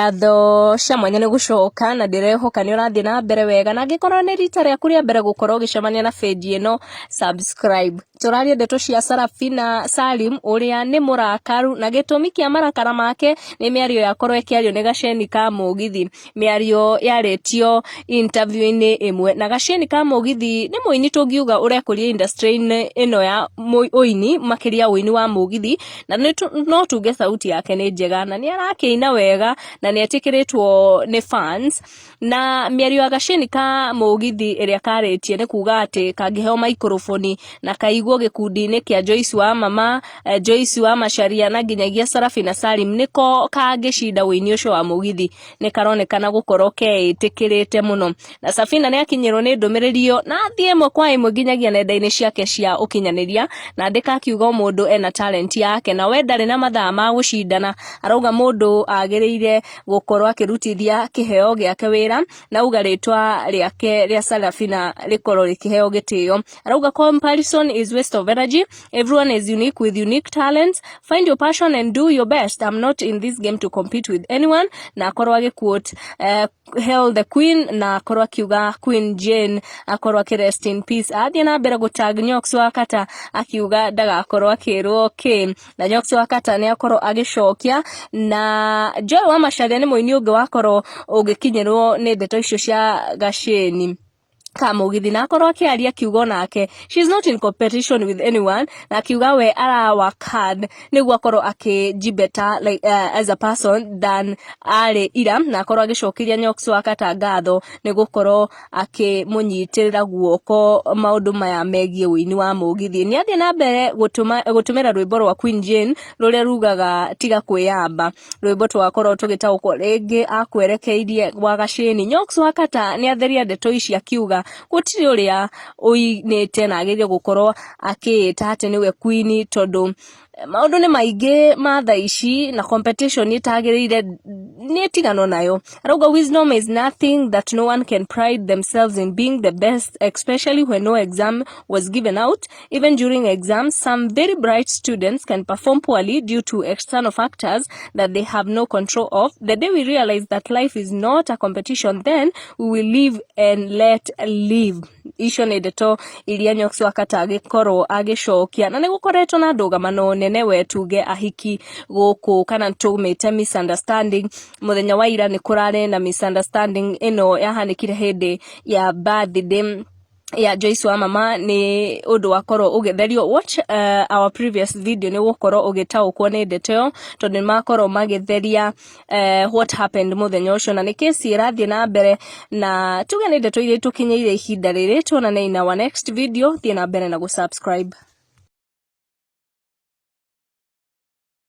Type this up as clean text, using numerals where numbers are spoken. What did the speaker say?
Ngatho cia mwanya nĩ gũcoka na ndĩrehoka nĩ ũrathiĩ na mbere wega, na angĩkorwo nĩ rita rĩaku rĩa mbere gũkorwo ũgĩcemania na page ĩno, subscribe. Tũraria ndeto cia Sarafina Salim ũrĩa nĩ mũrakaru, na gĩtũmi kĩa marakara make nĩ mĩario yakorwo ĩkĩario nĩ Gaceni ka Mũgithi. Mĩario yarĩtio interview-inĩ ĩmwe, na Gaceni ka Mũgithi nĩ mũini tũngiuga ũrekũria industry-inĩ ĩno ya ũini, makĩria ũini wa mũgithi, na no tuge sauti yake nĩ njega na nĩ arakĩina wega na nĩ etĩkĩrĩtwo nĩ fans. Na mĩario ya Gacini ka Mũgithi ĩrĩa karĩtie nĩ kuga atĩ kangĩheo maikroboni na kaigwo gĩkundi-inĩ kĩa Joyce wa Mama, Joyce wa Macharia na nginyagia Sarafina Salim, nĩko kangĩcinda ũini ũcio wa mũgithi. Nĩ karonekana gũkorwo keĩtĩkĩrĩte mũno. Na Safina nĩ akinyĩrwo nĩ ndũmĩrĩri ĩyo na athiĩ ĩmwe kwa ĩmwe nginyagia nenda-inĩ ciake cia ũkinyanĩria, na andĩka akiuga o mũndũ ena talent yake na we ndarĩ na mathaa ma gũcindana. Arauga mũndũ agĩrĩire gũkorwo akĩrutithia kĩheo gĩake wĩra, na auga rĩtwa rĩake rĩa Sarafina rĩkorwo rĩkĩheo gĩtĩo. Arauga comparison is waste of energy. Everyone is unique with unique talents. Find your passion and do your best. I'm not in this game to compete with anyone. Na akorwo agĩquote Hail the Queen, na akorwo akiuga Queen Jane akorwo akĩ rest in peace. Athiĩ na mbere gũtag Nyox wa Kata akiuga ndagakorwo akĩrwo kĩ, na Nyox wa Kata nĩ akorwo agĩcokia. Na Joy wa Macharia nĩ mũini ũngĩ wakorwo ũgĩkinyĩrwo nĩ ndeto icio cia Gaceni ka Mũgithi, na akorwo akĩaria akiuga onake she is not in competition with anyone, na akiuga we ara work hard nĩguo akorwo akĩji better like, as a person than arĩ ira, na akorwo agĩcokeria Nyox wa Kata ngatho nĩ gũkorwo akĩmũnyitĩrĩra guoko maũndũ maya megiĩ ũini wa mũgithi. Nĩ athiĩ na mbere gũtũmĩra rwĩmbo rwa Queen Jane rũrĩa rugaga "Tiga kwĩyamba", rwĩmbo twakorwo tũgĩtaũkwo rĩngĩ akwerekeirie gwa Gaceni. Nyox wa Kata nĩ atheria ndeto ici akiuga gũtirĩ ũrĩa ũinĩte na agĩrĩire gũkorwo akĩĩta atĩ nĩwe queen, tondũ maũndũ nĩ maingĩ ma thaa ici na competition ĩtagĩrĩire nĩ ĩtiganwo nayo. Arauga wisdom is nothing that no one can pride themselves in being the best, especially when no exam was given out. Even during exams, some very bright students can perform poorly due to external factors that they have no control of. The day we realize that life is not a competition, then we will live and let live. Icio nĩ ndeto iria Nyox wa Kata agĩkorwo agĩcokia, na nĩ gũkoretwo na ndũgamano nene we tuge ahiki gũkũ kana tũmĩte misunderstanding. Mũthenya wa ira nĩ kũrarĩ na misunderstanding ĩno yahanĩkire hĩndĩ ya birthday ya Joyce wa Mama, nĩ ũndũ wakorwo ũgĩtherio. Watch our previous video nĩ gũkorwo ũgĩtaũkwo nĩ ndeto ĩyo, tondũ nĩ makorwo magĩtheria what happened mũthenya ũcio, na nĩ kesi ĩrathiĩ na mbere, na tuge nĩ ndeto iria itũkinyĩire ihinda rĩrĩ. Tuonane in our next video. Thiĩ na mbere na gũsubscribe.